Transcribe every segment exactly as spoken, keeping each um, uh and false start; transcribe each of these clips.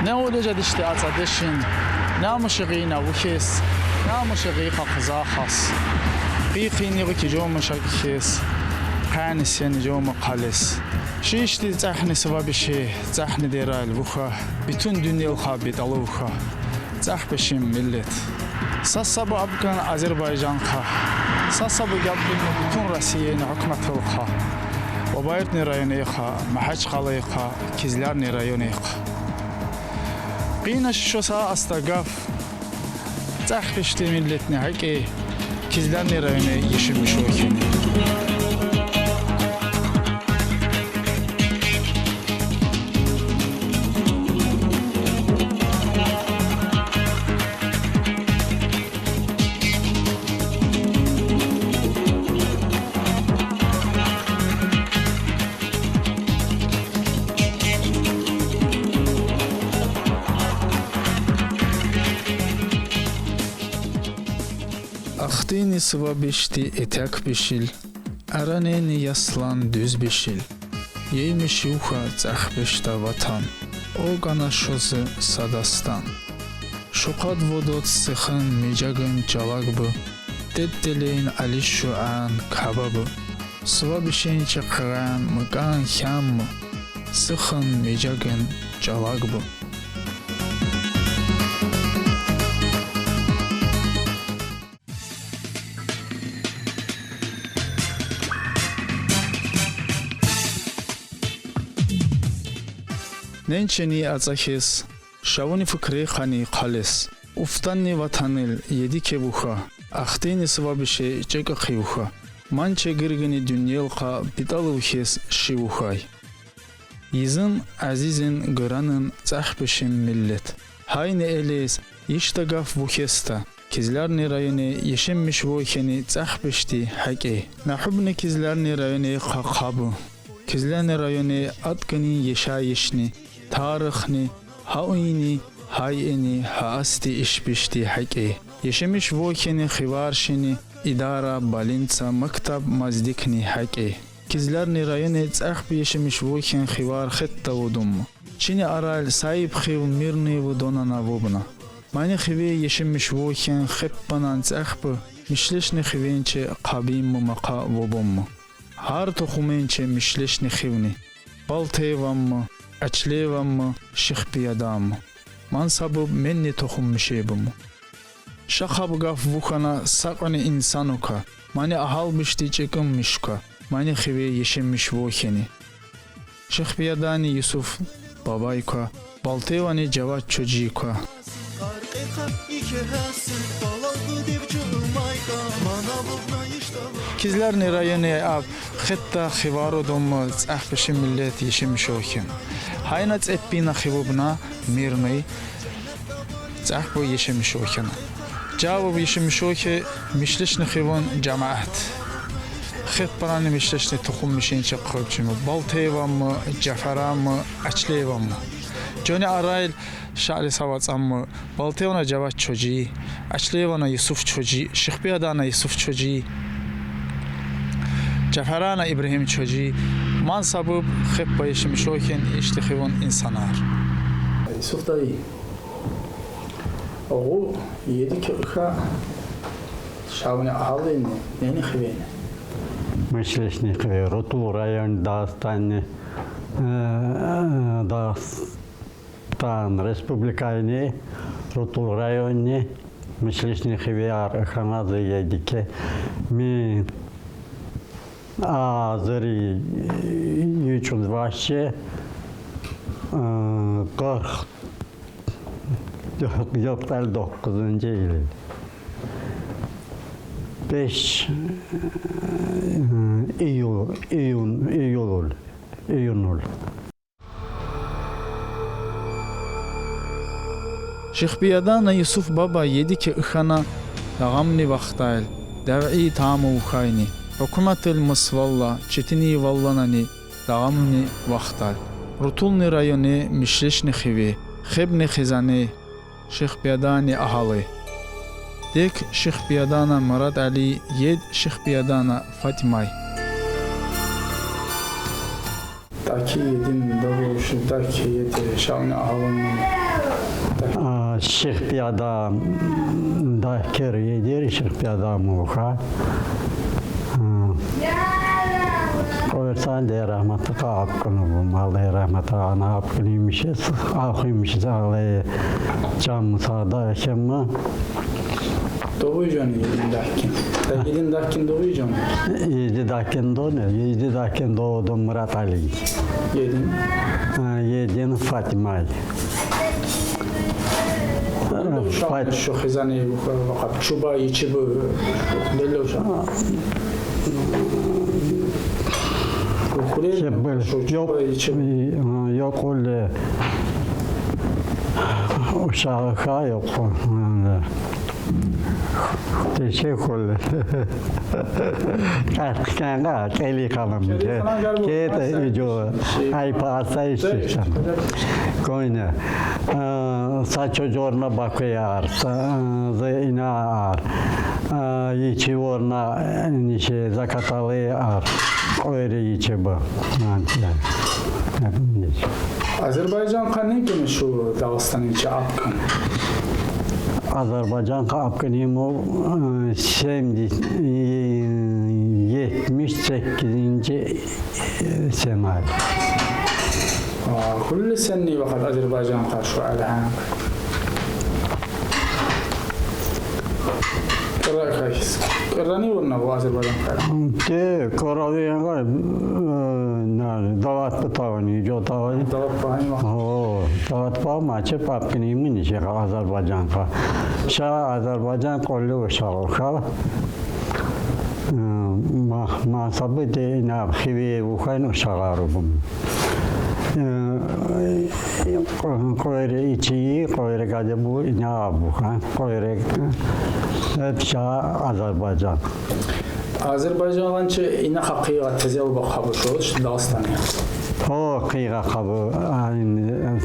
Не олежадишди ацӀадешин, не амуша гъина вухес, не амуша гъихъа хъызахъас. Гъи-гъини гъуки жо амуша гъихес, къени сени жо аму къалес. Шишди цӀехни сувабише, цӀехни дерал вуха, битун дуьньелха битӀалу вуха. ЦӀехбешин миллет. Са сабур абукан Азербайжанха. Са сабур гьаб гуьнни битун Россияни гьукуматулха. Бабаюртни районехъа, Магьачкъалаехъа, Кизлярни районехъа. Къинач шуса астагаф. ЦӀехбешди миллетни гьакӀи, Кизлярни райони Ешим Мишвохьини. Ахтини сувабишди этекбешил, аранени яслан дуьзбешил. Еймишуха цӀехбешда ватан, о гана шузи са дастан. Шукъад водод сихин мижагин чалагбу, дед-делейин алишу ан кабабу. Сувабишин чакъыран мукъан хьамму, сихин мижагин чалагбу. Ненчени ацӀахьес, шавуни фикри хани къалес. Уфтанни ватанил едике вуха, ахтини сувабише чӀекӀахъи вуха. Манче гиргини дуьньелха битӀалу вухьес ши вухай. Йизин, азизин, гранин цӀехбешин миллет. Гьайни элес, ишта гаф вухьеста, Кизлярни райони Ешим Мишвохьини цӀехбешди гьакӀи. Нагьубни Кизлярни районехъа хъабу. Кизлярни райони аткъанин яшайишни, тарихни, гьа уйни, гьай ини, гьа асди ишбишди гьакӀи. Ешим Мишвохьини хиваршини, идара, больница, мактаб, маздикни гьакӀи. Кизлярни райони цӀехбу Ешим Мишвохьин хивар хетта вудумму. Чини арал саиб хив мирни вудонана вубна. Мани хиве Ешим Мишвохьин хеппанан цӀехбу, мишлешни хивенче къабинму макъа вубумму. Гьар тухуминче мишлешни хивни. Балтееванму, Ачлееванму, Шихпияданму. Ман сабуб менни тухуммишебуму. Ша хаб гаф вухана са кьуни инсанука, мани агьалбишди чӀекӀинмишука, мани хиве Ешим Мишвохьини. Шихпиядани Юсуф бабайка, Балтеевани Жавад чожика. Кизлярни райони аб хетта хиварудумму цӀехбешин миллет Ешим Мишвохьин. Гьайна цӀеппина хивубна мирни цӀехбу Ешим Мишвохьина. Жавуб Ешим Мишвохьи мишлешни хивун жамаат. Хеппанани мишлешни тухуммишинче хъвеб чиму. Балтееванму, Жафаранму, Ачлееванму. Жони арайил шаъри са вацӀанму. Балтеевана Жавад чожи, Ачлеевана Юсуф чожи, Шихпиядана Юсуф чожи, Жафарана Ибрагьим чожи. Ман сабуб хеппа Ешим Мишвохьин ишди хивун инсанар. Юсуф дайи, гъу еди кьуьха шавни агьалини, нени хивени? Мишлешни хиве, Рутул район, Дагъыстанни, э, Дагъыс-, Тан республикайни, Рутул районни, мишлешни хиве ар хьана зи едике. Ми азири ючун ваше, э, къыркъ докъ-, докъ-, докъузунжу йыл. Беш, э, июл, июн, июль, июнуль. Шихпиядана Юсуф баба еди кьуьхана дагъамни вахтайил, давгъи таму вухайни, гьукуматил мисвалла, четинвалланани дагъамни вахтайил. Рутулни райони мишлешни хиве, хебни хизани Шихпиядани агьали. Дек Шихпиядана Мурадали, ед Шихпиядана Фатимай. Aki yedin da bu şu da ki yedi şavni ahavın. А, Шихпияда дахкер едир, Шихпияда муха. А, Къоерсан де рахматха апкъыны бу, малай рахматха ана апкъынымышыз, ахуймышыз алай чам сада кемма. Doğuycan yedin dakin. Da yedin dakin doğuycan. Еди дахкин доне, еди дахкин доду Мурат Али. Yedin. А, Един Фатимай. Şu Фат- şu hizane bu vakap çuba içi bu. Belli uşak. Şey, böyle, Şu yok, çuba içi. Ha, yok öyle. Uşağı yok. Öyle. Teşekkür. Kalkanga keli kalam. Keli kalam, gel bu. Kete Sen- ijo. Şey- Ay pasa işte. Koyne. Sa çocuğuna bakıyor. Sa ina. Yiçi orna nişe zakatalı ar. Öyle yiçi bu. Azerbaycan kanin kimi şu Dağıstan içi apkın? Azerbaycan apkınım o şimdi yetmiş sekizinci sene. Kulli sen ne vakit Azerbaycan karşı alhan? Kıra kaç? Kıra ne vurna bu Azerbaycan karşı? Te kıra ve yangar davat bu tavani, jo tavani. Davat bahani bak. O, davat bahani maçı papkini mini şey Azerbaycan ka. Şa Azerbaycan kollu şa ka. Ma, ma sabı de ina hivi vuhan şa garubum. Koyre içi, koyre gade bu ina vuhan. Koyre hep şa Azerbaycan. Azerbaycanlançı ina hakkı tezel bak habu şu, şu Dağıstan'ı. O kıyga kabu, aynı,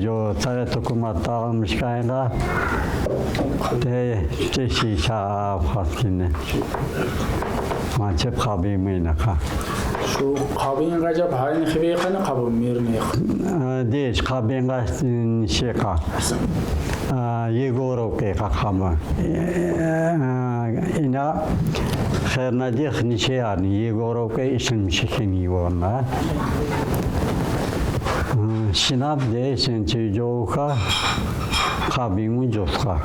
jo Sovet hükümet dağılmış kayda. De, keşi şa Afganistani. Maçep kabı mıyna ka. Şu kabın gacap hain hibi kanı kabı mirni. Deş kabın gacap şey ka. Yegorovka ka kabı. Ina xernadih nişe yarni Yegorovka işin mişikin yivona. Şinap de sen çijoka kabın ucoska.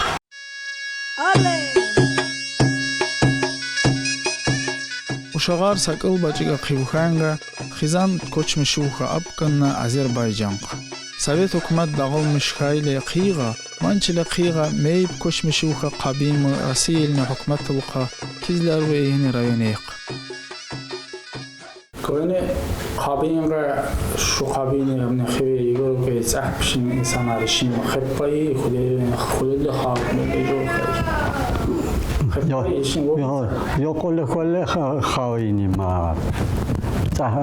Uşağar sakıl bacıga qivxanga xizan koçmuşuxa apkınna Azerbaycanqa. Sovet hükümet dağılmış kayle qıyğa, mançile qıyğa meyip koçmuşuxa qabimi Rossiya ilni hükümet ılqa Kizler ve ehni rayon eyq. Kövene qabinga şu qabini amne xewe Yegorovka tsah pişin insanlar işin xeppayi, xudeli, xudeli halk mı Yegorovka. Xeppayi işin o. Yok öyle öyle xavini ma. Tsah,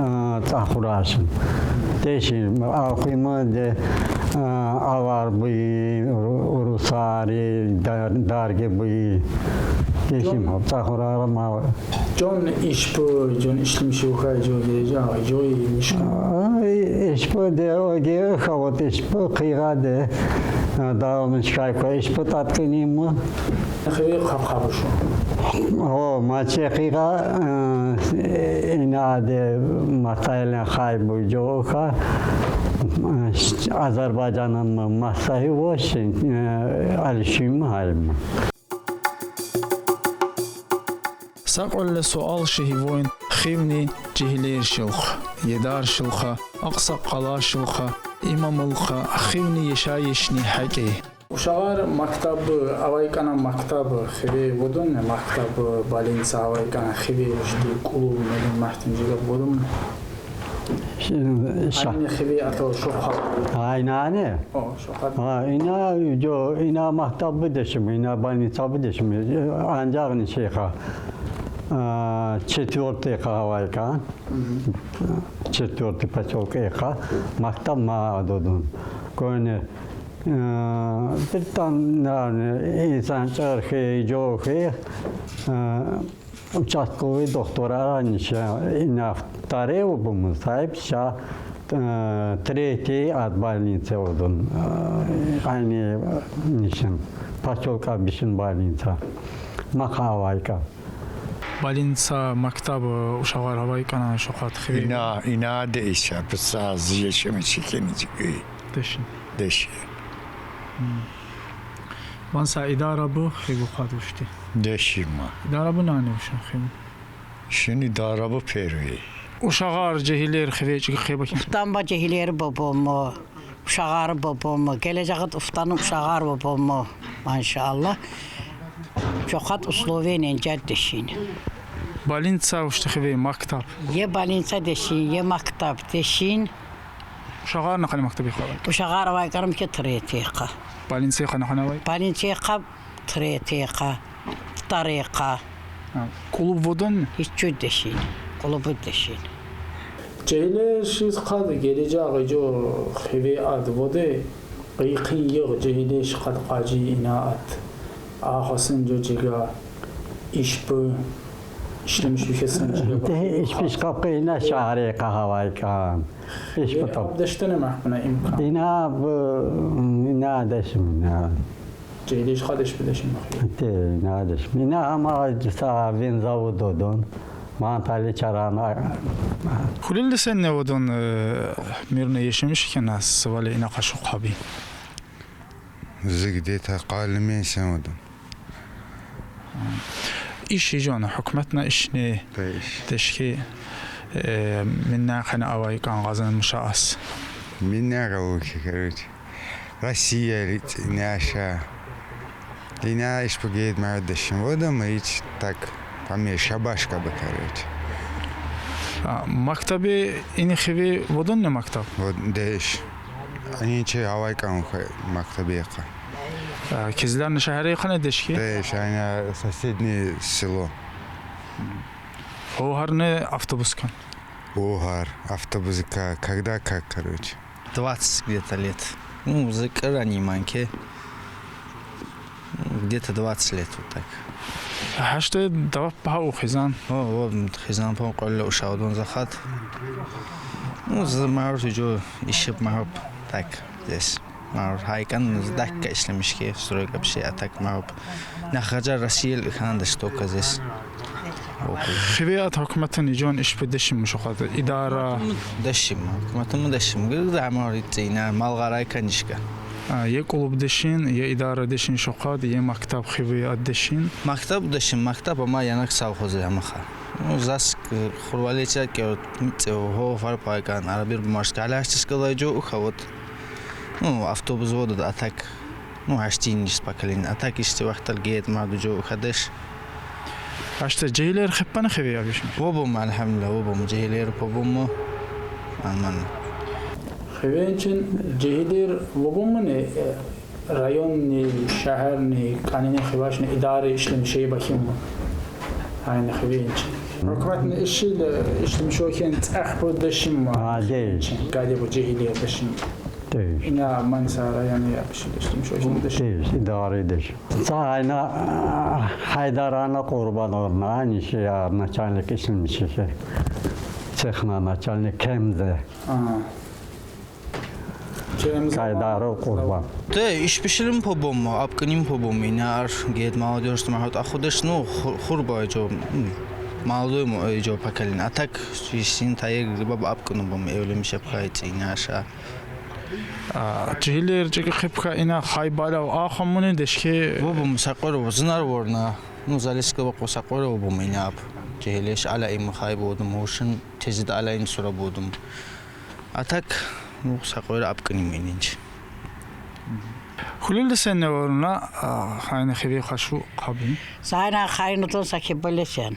tsah xuraşın. Deşin, aqima de avar bıyi, rusari, darge bıyi. Deşin, tsah xurara ma. Con işpu, con işlim şuha, co geja, co işpu. Işpu de o ge xavot işpu qıyğa de dağılmış kayko işpu tatkınimı. Xevi xabışu. O maçe qıyğa ina de matayla xay bu coka. Azerbaycan'ın masayı o şey alışım halim. Saqolle sual şehi voyn xivni cihler şılx, yedar şılxa, aqsaqala şılxa, imam ılxa, xivni yeşayişni haqi. Uşağar maktabı, avaykana maktabı, xive vodun ne maktabı, balinsa avaykana xive işte kulu melin mahtinciga vodun ne. Aynı xive atal şoqa. Aynı hani? O şoqa. Ha, ina, jo, ina maktabı deşim, ina balinsa bu deşim. Ancak ne şey ha. Четвёртый ka avaykan. Четвёртый поселка eka. Maktab ma dodun. Koyne bir tan yani insan çarxı, coxı. Участковый доктор, а раньше и на второй бумы, саиб ша, э, третий от больницы вот он, э, они нишин, поселка Бишин больница, маха авайка. Больница, мактаб, э, ушагъар авайкъана шокъат хиве. Ина, ина деши, писа зиешеми чекени чекени. Деши. Деши. Ванса идара бу хиву къад ушти. Деши ма. Идара бу нани ушин хиву. Шин идара бу первый. Ушагъар, жегьилер хиве чиги хиве бакин. Уфтан ба жегьилер бобому. Ушагъар бобому. Гележагъыт уфтан ушагъар бобому. Машалла. Шокъат условиянен жад дешин. Больница ушти хиве, мактаб. Е больница дешин, е мактаб дешин. Ушагъар накъани мактаб ихъа? Ушагъар авай къарам ке третий къа. Больница ихъа накъани авай? Больница ихъа третий къа, второй къа. А, клуб водон? Ичу дешин, клубу дешин. Жегьилер ши къад гележагъы жо хиве ад воде, къыйкъын йигъ жегьилер ши къад къажи ина ад. Ахъасын жо жига иш бу, ишлемиш бихесын жига. Де иш биш къапкъы ина шагьри къа авайкъан. Иш бу тап. Дештене махпна имкан. Ина бу, ина дешим ина. Жегьилер ши къад иш бу дешим махпна. Те, ина дешим. Ина ама са винзавод одон. Мантали чарана. Хулил десен не водон, э, мирно ешемиш хена сывали ина къашу къаби. Зигде та къалимен сен водон. Иш ижон, гьукуматна ишни. Та иш. Дешки, э, минна къана авайкъан къазанмуша ас. Минна къалу ки, короче. Россия лит, няша. Ина иш пугед ма дешин водон, ма ич так, памир шабашка бы, короче. А, мактаби ини хиве водон не мактаб? Вот, деш. Ани че авайкъан хе мактаби къа. А, Кизлян шагьри къа не дешки? Деш, ани соседнее село. Огъар не автобускан? Огъар, автобуска, когда как, короче. Двадцать где-то лет. Ну, зыкъырани манке. Где-то двадцать лет вот так. Гьаште дава пагьу хизан? О, о, хизан пагьу къолла ушавдун захат. Ну, за маур жо ишиб маур так здесь. Маур гьайкъан дакка ишлемишке, стройка пише, а так маур. Нахажа Россия ханда что здесь. Хиве ат гьукуматни ижон иш бу дешим шокъат идара. Дешим, гьукуматни дешим. Гирда гьамар итцина, мал къарай канишка. А, е клуб дешин, е идара дешин шокъат, е мактаб хиве ат дешин. Мактаб дешим, мактаб ама янак совхозе гьамаха. Ну, зас хурвалеча ке вот, митсе гьо фар пайкъан, арабир бумажка, аляшчи скалай жо уха вот. Ну, автобус водо да, а так. Ну, гьаштин иш поколение. А так ишти вахтал гет ма ду жо уха деш. Гьаште жегьилер хеппани хиве абишми? Вобум, альгьамдулиллагь, вобум. Жегьилер побум. Аман. Хивенчин жегьилер вобум не, э, районни, шагьарни, къанини хивашни идара ишлемишей бахим. Айна хивенчин. Гьукуматни иши де ишлемишохин цӀах бу дешим ма. А, дей. Гади бу жегьилер дешим. Дей. Ина манса районни я биши дешим, шохин дешим. Дей, идара деш. Са айна, а, Гьайдарана къурбан орна, ани ши я начальник ишлемиши. Цехна начальник Кемзе. А. Гьайдару къурбан. Те, иш биширим побум, апкъыним побум, ина ар гет молодёжь ма гьат ахудеш, ну, ху-, хурба жо, м, молодой мо-, э, жо поколение. А так, иш син тайе гриба апкъыну бум, эвлемиш япхай цӀина ша. А, жегьилер жеги хепка ина хайбалав ахамуни дешке. Вобум сакъвар, зунар ворна. Ну, залеска вакъу сакъвар вобум ина ап. Жегьилеш ала им хайбудум, гьушин тезид ала им сура будум. А так, ну, сакъвер апкъыним ининч. Хулил десен не ворна, а, хайна хиве къашу къабин. Сайна хайнутун сакибале сен.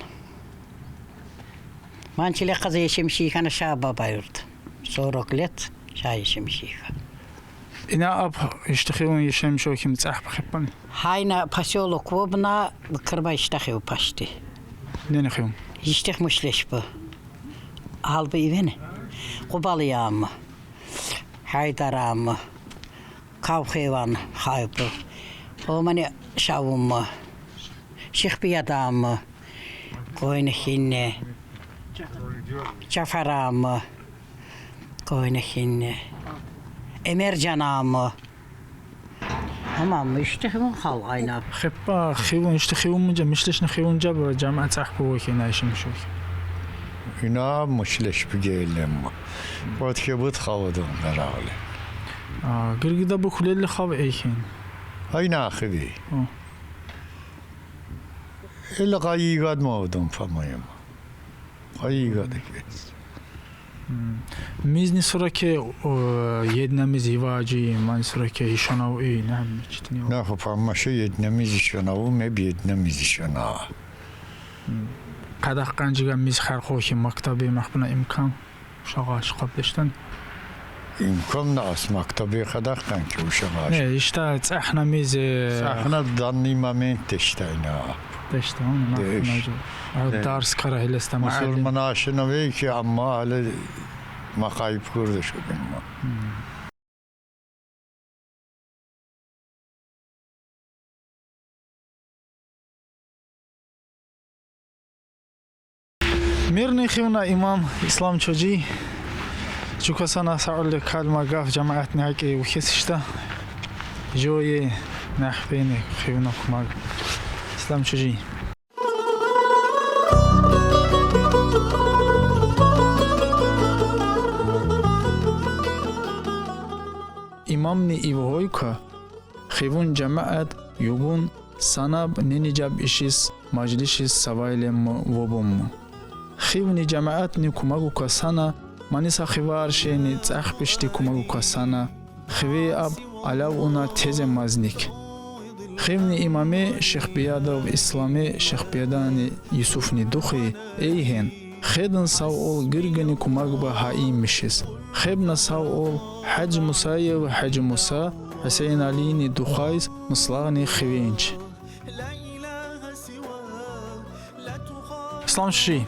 Манчиле къаза ешемиши хана ша баба юрт. Сорок лет ша ешемиши ха. Ина ап ишти хивун ешемишохим цӀах бу хеппани? Гьайна посёлок вобна, кирба ишти хив пашти. Нени хивун? Ишти хмушлеш бу. Гьалби ивени. Къубалиям. Гьайдарам. Кавхеван хайбу. Омани шавум. Шихбиядан. Къойна хинне. Чафар амы. Къойна хинне. Эмержан амы. Амма иште хивун халкъ айна. Хеппа хивун, иште хивун мунжа, мишлешни хивунжа бу жамаат сахпу вохи, найшим шухи. Ина мишлеш бигелем. Вот хебут хавадун каравле. А, гыргыда бу хулелли хав эйхин. Айна хиви. О. Эле къайигад мавдун, по-моему. Къайигад эквес. Мизни сураке, о, еднамиз иважи, ман сураке ишанав и, не читни. На хопаммаше еднамиз ишанав, ме б еднамиз ишана. Къадах къанжига миз хархохи мактаби махпуна имкан. Ушагъа ашыкъаб дештан. Имкан на ас мактаби къадах къанки ушагъа ашыкъ. Не, ишта цахна миз, э, цахна данный момент дештайна. Дешта, он, деш. А, дарс кара хилеста мааллим. Мусулман ашына вейки, амма але макайып курдуш бу. Мирни хивна имам Ислам Чожи, чукасана саулли калма гаф жамаатни гьакӀи ухесишда. Жое нахвени хивна кумаг. Ислам Чожи. Имамни ивгъойка, хивун жамаат югун санаб ненижаб ишис, мажлишис савайлемма вобумма. Хивни жамаатни кумагука сана, мани са хивар шени цӀахбишди кумагука сана, хиве аб алав уна тезе мазник. Хивни имаме Шихбиядов Исламе, Шихбиядани Юсуфни духи, эйгьен, хедин сав ол гиргини кумагба гьа ийимишиз. Хебна сав ол Гьажи Мусаев Гьажи Муса, Гьусейналини духайз мислагъни хивенч. Ислам Чожи.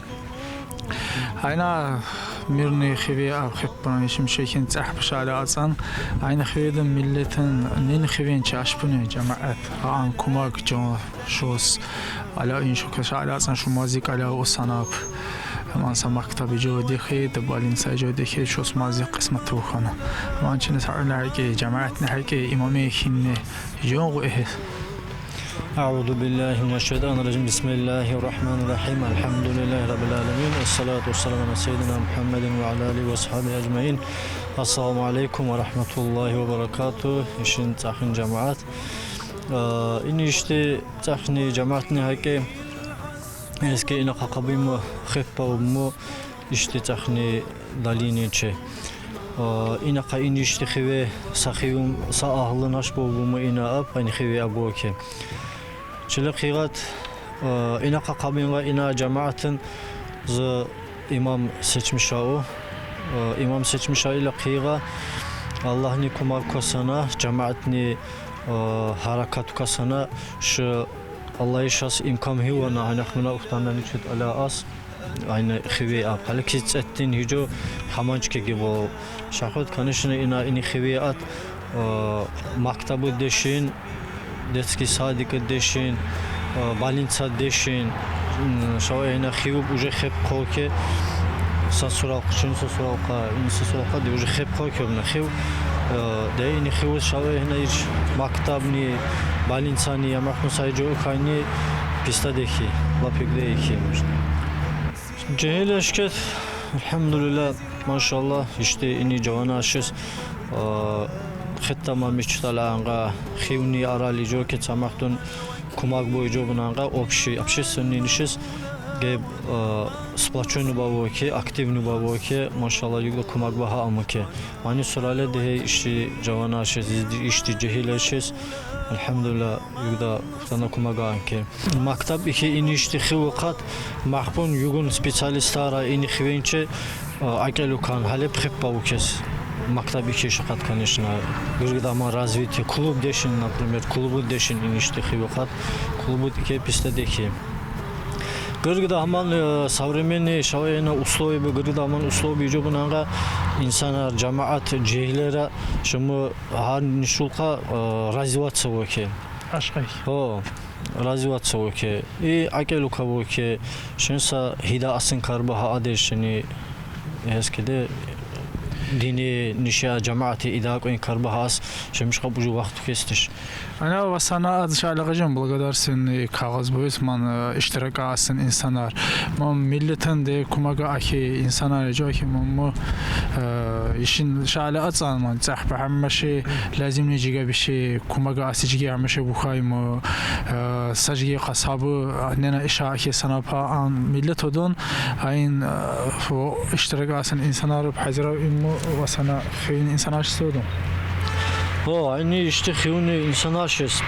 Айна мирни хиве аб хеппан ишим шехин цӀахбуш аля ацӀан. Айна хиведин миллетин нин хивенчи ашпуни жамаат. Аан кумаг жон шос. Аля ин шука шаля ацӀан шумазик аля усанаб. Ман са мактаби жо дехе, да балин са жо дехе, шос мазик къисмат тухана. Ман чини са аля гьакӀи, жамаатни гьакӀи, имаме хинне. Жон гъу эхес. أعوذ بالله من الشيطان الرجيم. بسم الله الرحمن الرحيم. الحمد لله رب العالمين. الصلاة والسلام على سيدنا محمد وعلى آله وأصحابه أجمعين. السلام عليكم ورحمة الله وبركاته. Ишин цӀахин жамаат. А, ин ишди цӀахни жамаатни гьакӀи. Эске ина къакъабиму хеппа уму. Ишди цӀахни далинин чи. А, ина къа ин ишди хиве са хивум, са агьлу наш бобуму ина аб, ин хиве абу ки. Чиле къигъат, а, ина къакъабинва ина жамаатин зи имам сечмиша у. А, имам сечмиша ила къигъа, Аллагьни кумаг касана, жамаатни, а, гьаракат касана, ши Аллагьи шас имкам гьивана, гьанахмина ухтанна ничет аля ас. Айна хиве аб. Гьали киз цӀеттин гьижо гьаманчке гибо. Шахват, конечно, ина ини хиве ат, э, мактабу дешин, детский садик дешин, э, больница дешин. М, шава ина хивуб уже хеп къоке са сурал къучин, са сурал къа, ин са сурал къа де уже хеп къоке обна хив. Э, де ини хивуб шава ина ич мактабни, больницани, я махмусай жо ухайни писта дехи, лапик дехи. Жегьил эшкет, альгьамдулиллагь, машаллагь, ишди ини жавана ашиз, а, хетта ма мичтала анга хивни арали жо ке цамахдун кумаг бой жо бунанга общий, общественный нишиз геб, а, сплочённый баво ке, активный баво ке, машаллагь, югда кумаг ба гьа аму ке. Мани сурале дегье ишди жавана ашиз, ишди жегьил ашиз, альгьамдулиллагь, югда хтана кумага анке. Мактаб ике ини ишди хиву къат, махпун югун специалистара ини хивенче, а, акӀелу кан, гьалеб хеппа укес. Мактаб ике ши къат, конечно, гыргъида ма развитие, клуб дешин, например, клубу дешин ини ишди хиву къат, клубу ике писта дехи. Гыргъида гьаман, э, современный шава ина условия бу, гыргъида гьаман условия жо бунанга инсанар, жамаат, жегьилера, шуму гьар нишулкъа, э, развиваться воке. Ашкъай. О. Развиваться вуке. И акӀелука вуке. Шин са гьида асин кар ба гьа адер шини. Эскеде дини, ниши, жамаати идакуин кар ба гьа ас. Шин мишкъа бужу вахту кестиш. Ана ва сана ад шалыгъыжын благодарственный кагъыз буйс ман, э, иштирак асин инсанар. Ман миллетин де кумага ахи инсанар жо ахи ман му, э, ишин шали ацан ман цахпа гьаммаши лазимни жига биши кумага аси жиги гьаммаши бухай му, э, са жиги къасабы, а, нена иша ахи сана па ан миллет одун, айн, э, фу иштирак асин инсанар б гьазира имму ва сана хивин инсанар шисодун. О, айни ишти хивни инсанар шис.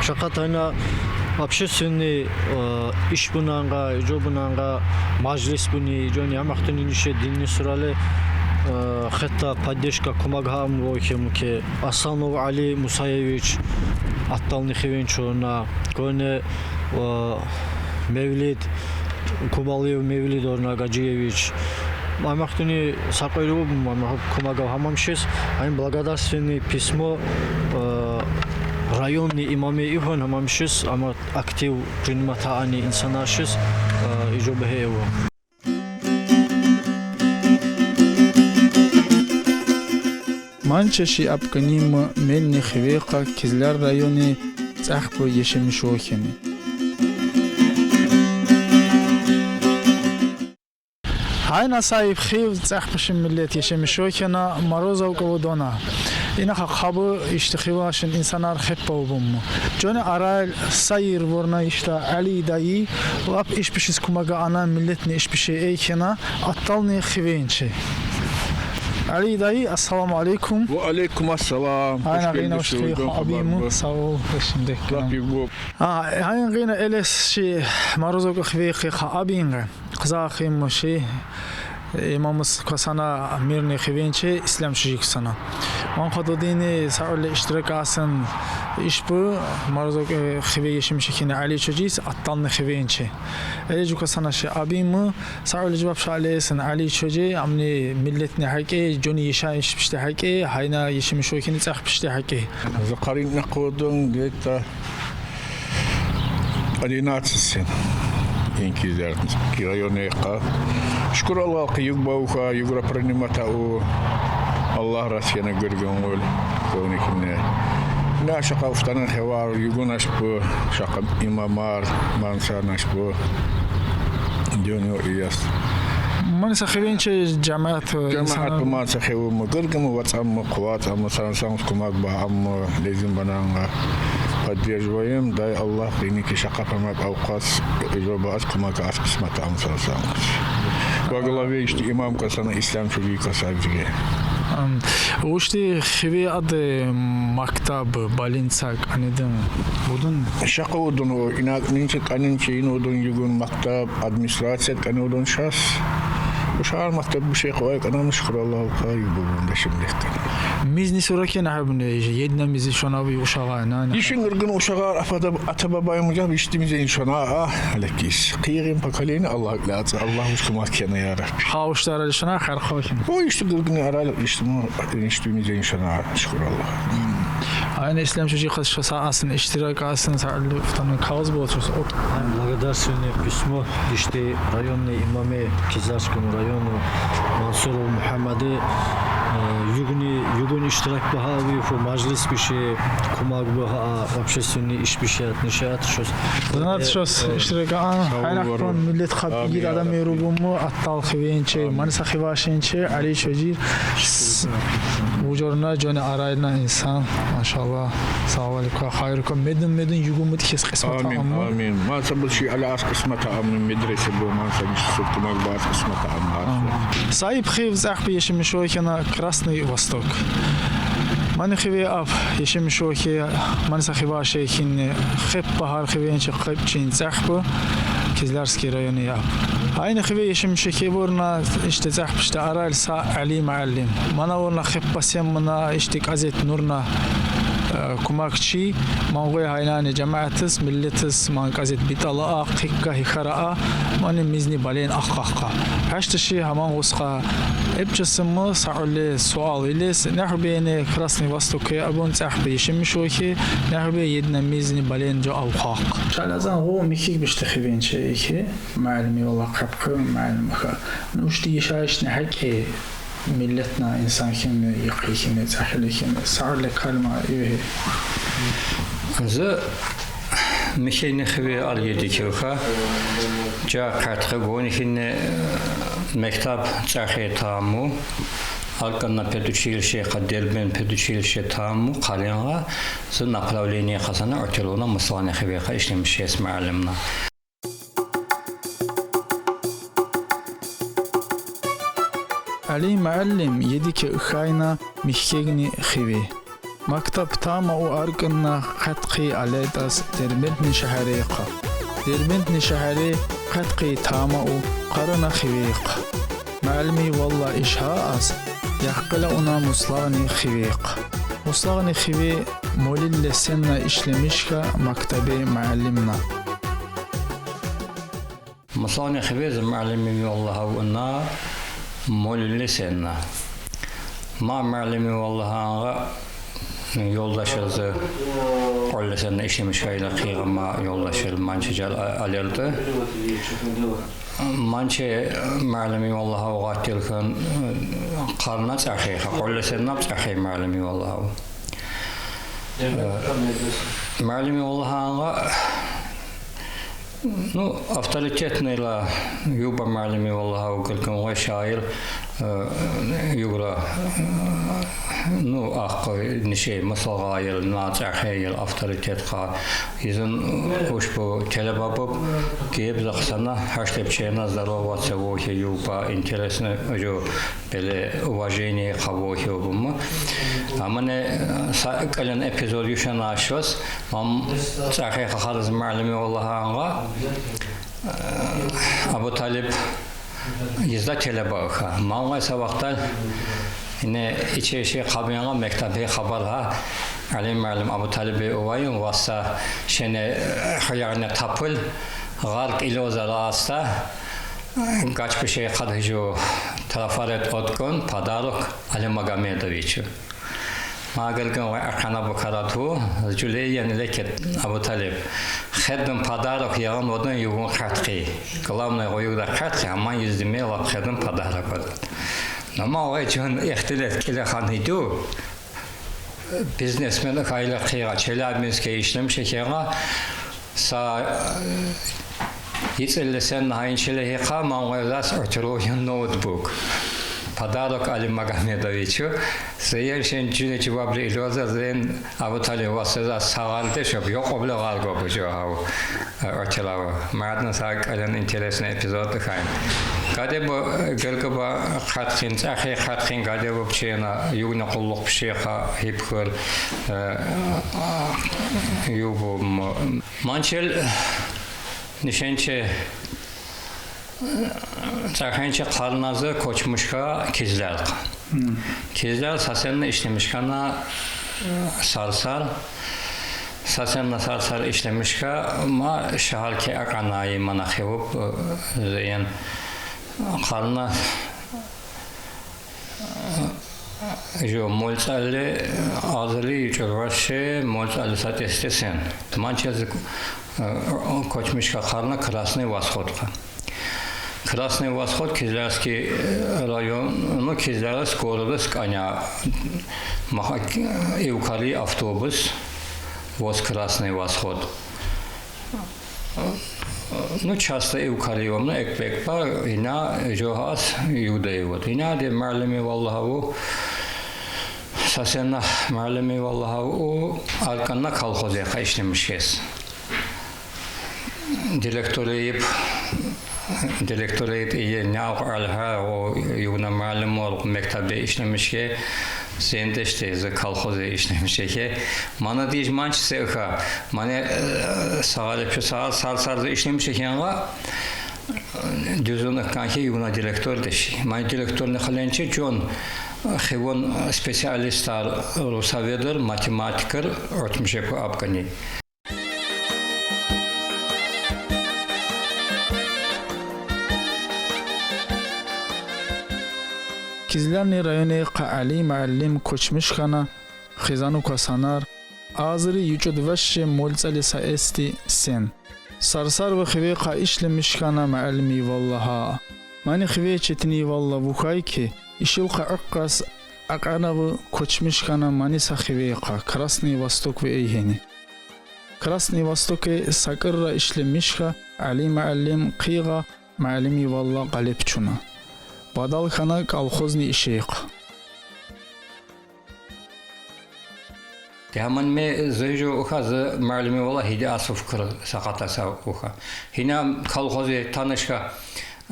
Шакъат айна общественный, э, иш бунанга, жо бунанга, мажлис буни, жо ни амахтуни нише динни сурали, э, хетта поддержка кумаг гьам вохи муке. Асанов Али Мусаевич, Аттални хивенчи орна, коне, э, Мевлид, Кубалиев Мевлид орна Гаджиевич. Амахтуни сакъвери бу, амах кумага гьамам шис. Айн благодарственный письмо, э, районный имаме ивгьан гьамам шис, ама актив принимать ани инсанар шис, э, и жо бегье эво. Ман чеши апкани ма Мелни хивейкъа Кизляр райони цӀахпу Ешемишохини. Гьайна саиб хив цӀахпу шин миллет Ешемишохина Морозовка вудона. Инагьа къабу ишти хивашин инсанар хеппа убумму. Жони арал сайир ворна ишта Али дайи, лап ишпишиз кумага ана миллетни ишпиши эйкена, Аттални хивенчи. Али дайи, ассаламу алейкум. Ва алейкум ассалам. Айна гъина уштри абиму, сав ол, эшимдек. Лап ибу. А, айна гъина элес ши Морозовка хивейкъи ха абинга. Къыза химму ши имамыз касана мирни хивенчи Ислам шижи касана. Ман къадудини сауле иштирак асин ишпу Морозовка хиве Ешемишохини Али чожис Аттални хивенчи. Эле жука сана ши абиму, сауле жувап шали эсин Али чожи, амни миллетни гьакӀи, жони Ешемишохи гьакӀи, гьайна Ешемишохини цӀахпишти гьакӀи. Захарин накъудун где-то одиннадцать сен. Инкизлер ки районекъа. Шукур Аллагьгъа, юг бавха, югра принимать аву. Аллагь раси яна гургун вол. Ковникине. Ина шакъа уфтанын хевар, югун ашпу, шакъа имамар, ман са ашпу. Дюню ияс. Ман са хивенчи жамаат, жамаат инсанар. Ман са хивуму, гургуму, вацӀамму, къуватӀамму, сан сан кумаг багьамму, лезим бананга. Поддерживаем, дай Аллагь къиники шакъа памак авкъас, жоба ас кумаг ас къисмат ам сан сан. Ва главе ишти имам касана Ислам чужи касабиге. Ам, ушти хиве ад мактаб, больница кӀанидин вудун? Шакъа вудун, о, инак нинчи кӀанинчи ин вудун югун мактаб, администрация кӀани вудун шас. Ушагъар мактаб бу шей къвай кӀанам, шукур Аллагьгъа, юбун дашим дехтен. Мизни суракен гьабуне, ежи, една мизи шонави ушагъа, нана. Ишин гургун ушагъар афада ата бабай мужаб ишти мизен шона, а, лекис. Къигъин поколение Аллагь лаца, Аллагь уш кумак кена, я Рабби. Ха уштара шона хар хохин. О ишти гургун арал ишти му, ишти мизен шона, шукур Аллагь. Айна Ислам чужи къас шаса асин, иштирак асин, сауле уфтанын кагъыз болчус. Ай, благодарственное письмо ишти районный имаме Кизлярскому району Мансуров Мухаммади, э, югни, югун иштирак багьа ви фу мажлис биши, кумаг багьа, общественный иш биши, атнишият шос. Знат шос, э, иштирак ан, хайрах пан миллет хаб, игит адам ерубуму, Аттал хивенчи, ман са хивашинчи, Али чожи, с-, вужорна жони арайна инсан, машаллагь. Сав алейкум, хайрукум. Медин, медин югумут хес къисмат амму. Амин, амин. Ман са бу ши ала ас къисмат амму, медресе бу, ман са ниш сут кумаг ба ас къисмат амму. Саиб хив цӀахпу Ешемишохина Красный Восток. Ман хиве аб Ешемишохи, ман са хиваши хинни, хеп багьар хивенчи хепчин цӀахпу Кизлярский райони аб. Айна хиве Ешемишохи ворна ишти цӀахпишта арал са Али муаллим. Мана ворна хеп басем мана ишти газет Нурна. Кумакчи, мангъуй гьайлани жамаатиз, миллетиз, ман кьазет битӀала а, хъикка хихара а, мани мизни бален ахкъахкъа. Гьашт ши гьаман гъусха эпчасиму сагъули суал илис, нехъ бени Красный Востокъи абун цӀехпи ишимишухи, нехъ бе една мизни бален жо авхахъ. Чалазан гъу михьик бишти хивенче ихи, муаллими вала къапхъу муаллимха. Нушти ишайшни гьакӀи миллетна инсан хьими, йикъи хьими, цӀахили хьими, сагъули калма ивгьи. Зи михьини хиве ал едикилха. Жа къатгъа гонихинни мектаб цӀахи таму, Арканна педучилище, къа Дербент педучилище таму, къаленгъа зи направление къазана отделена мусалани хиве къа ишлемишес муаллимна. Али муаллим едики хайна михьегни хиве. Мактаб тамау Арканна къаткъи алайтӀас Дербентни шегьерикъа. Дербентни шегьери къаткъи тамау къарана хивейикъа. Муаллими вала ишгьа ас, яхкъила уна муслагъни хивейикъа. Муслагъни хиве молилле сенна ишлемишга мактабе муаллимна. Муслагъни хиве зи муаллими вала гьавуна молилле сенна. Ма муаллими вала гьанга ёлдашир зи къулле сенна ишлемишгайла хъийгъама ёлдашир манчи жал а-, алелди. Манчи муаллими вала гьав гъаттилхан къарна цӀахи, къулле сенна цӀахи муаллими вала гьав. Муаллими вала гьанга Ну, авторитетныйла юба муаллими вала гьав гелкъуьн гъве шаир, э, югра, э, ну, ахъ, нишей, масалгъайил, на цӀахейил авторитет къа. Изин ушбу телеба буб, геб захсана, гьашт эпчена здороваться вохи юба, интересно, жо Бели уважение къавохи обума. Амма не, э, са-, кьилин эпизод юшана ашвас, ман цӀахи хахарыз муаллими вала гьанга, э, Абуталиб изда телеба уха. Ман вай са вахтал, ине ичеши къабингъа мектабе хабар гьа, Али муаллим Абуталиби увайин васа шене, э, хуягъне тапул, гъаркъ илоза раста, Гачпи шей къадгъи жо трафарет откъун подарок Али Магомедовичу. Ма гелкъуьн вай акъана букара ту, жулейен лекет Абуталиб. Хеддин подарок ягъун вадин югъун къаткъи. Главное гъо югъда къаткъи, амма юздиме лап хеддин подарок вадин. Нама вай жун ихтилат киле хан гьиду. Бизнесмен хайлахъира, Челябинске ишлемиш хьайира, са, э, ицӀилле сенна гьайин чиле гьикъа, ман вай зас отругин ноутбук. Подарок Али Магомедовичу. Зеер шен жуьне жувабли илоза зен Абуталиб васа зас сагъалде шоб, ёкъ обла гъаргъо бужо гьав. Э, Очилава. Мадна са кьалин интересный эпизод хьайин. Гаде бу, э, гелкъуьба къаткъин, цӀахи къаткъин гаде бу пчена, югна къуллугъ пшеха, гьипхуьр, э, юбум. Манчел нишенче, э, цӀахенче къарнази кочмишга Кизляр. Кизляр сасенна ишлемишгана, э, сарсар. Сасенна сарсар ишлемишга, ма шагьарке акъана имана хивуб, э, зеен къарна, э, жо молцӀали, азли ючӀурваще, молцӀали са тестесен. Манчез, э, кочмишга къарна Красный Восход къа. Красный Восход, Кизлярский, э, район, ну, Кизлярас городас кӀаня, маха, э, эвкари автобус, вос Красный Восход. Ну, часто эвкари вамна, экбекба, ина жо гьас юда и вот. Ина де муаллими вала гьав, сасенна муаллими вала гьав, Арканна колхозе къа ишлемишгес. Директориб, директорит ие нявкь алгьа, о югна муаллим ор, мектебде ишлемишге, зендеште зи колхозе ишлемишге. Мана диж манчи се уха, мане, э, сагъалепчу сагъал сар-сарза ишлемишгенва, дюзюн икканхи югна директор деши. Мане директорни хиленчи жон, Хивун специалистар русоведыр, математикыр, отмишеку абкани. Кизлярни районекъа Али муаллим кочмиш хьана, хизанука санар, азри ючӏуд ваще моль цӏали са эсти сен. Сарсар ва хивекъа ишлемиш хьана муаллимивалла гьа. Мани хиве четинивалла вухай ки, ишилкъа акъас акьана ва кочмиш хьана мани са хивекъа, Красный Восток ве эйгьени. Красный Востоке са кӏырра ишлемиш хьа, Али муаллим хъийгъа муаллимивалла къалеп чуна. Бадал хьана колхозни ишейкъа. Дяма ме зайжу уха, зи муаллимивалла гьиди асуф кыр сакъата са уха. Гьина колхозе танышка,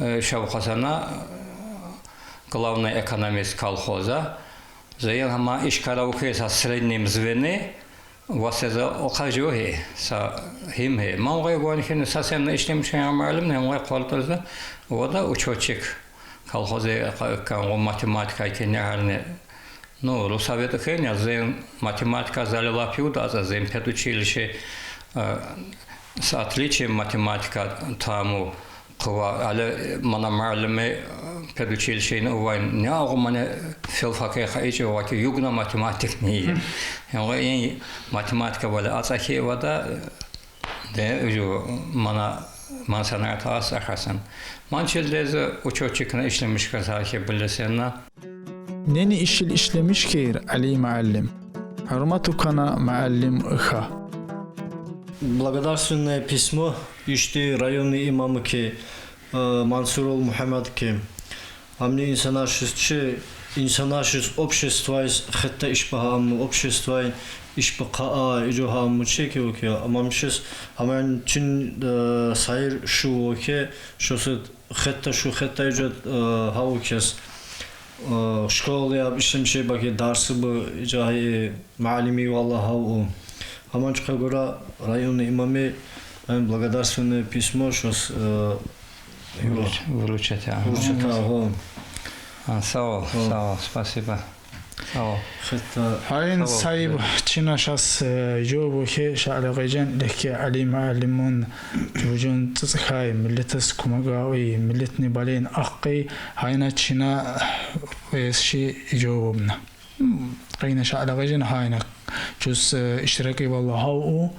э, шавкъа сана, э, главный экономист колхоза. Зайын гьама ишкара уке са средним звене, васеза окъа жо гье, са гьим гье. Ман гъай гван хьин са сенна ишлемиш хьана муаллим, гьам гъай къвартазда, вада учётчик. Колхозе къа-, къан гъо математика ки негьарне. Ну, русовед хьен я, зен математика зали лап юда, а зен педучилище, э, с отличием математика таму къува, але мана муаллиме, э, педучилищейни увайн. Не агъу мане филфаке ха ичи ваки югна математик не. Янгъа ин математика вале ацӏахи вада, э, де, уьжу мана, ман санагъат ас ахасан. Ман челдези учётчикна ишлемиш хьа сахи билесенна. Нени ишил ишлемиш хьайир Али муаллим? Гьурмату кана муаллим хьа. Благодарственное письмо ишди районный имамы ки, э, Мансурул Мухаммад ки. Амни инсанар шуьз чи, инсанар шуьз обществайиз хетта иш багьа амму, обществайин иш бахъа а, ижо гьа амму чи ки уке. Амам шуьз, аман чин, э, сайир шу уке, шосуд хетта шу хетта ижо, э, гьа укес. Э, школа я ишлемиш хьай баки дарсы бы ижагьи муаллимивалла гьа у. Аман чукъа гура районный имаме, э, благодарственное письмо шос, э, Вручать, вручать, а. Вручать, а, гъо. А, сав ол, сав ол, спасибо. Сав ол. Гьатта гьайна сав ол. Сайиб чина шас, э, жо вахе Шалагъижан лекке Али муаллимун, жувжун цӏыцӏхай, миллетас кумагавай, миллетни бален ахъай, гьайна чина, э, ши жо вабна. Къайна Шалагъижан гьайна чус, э, иштиракивалла гьа у,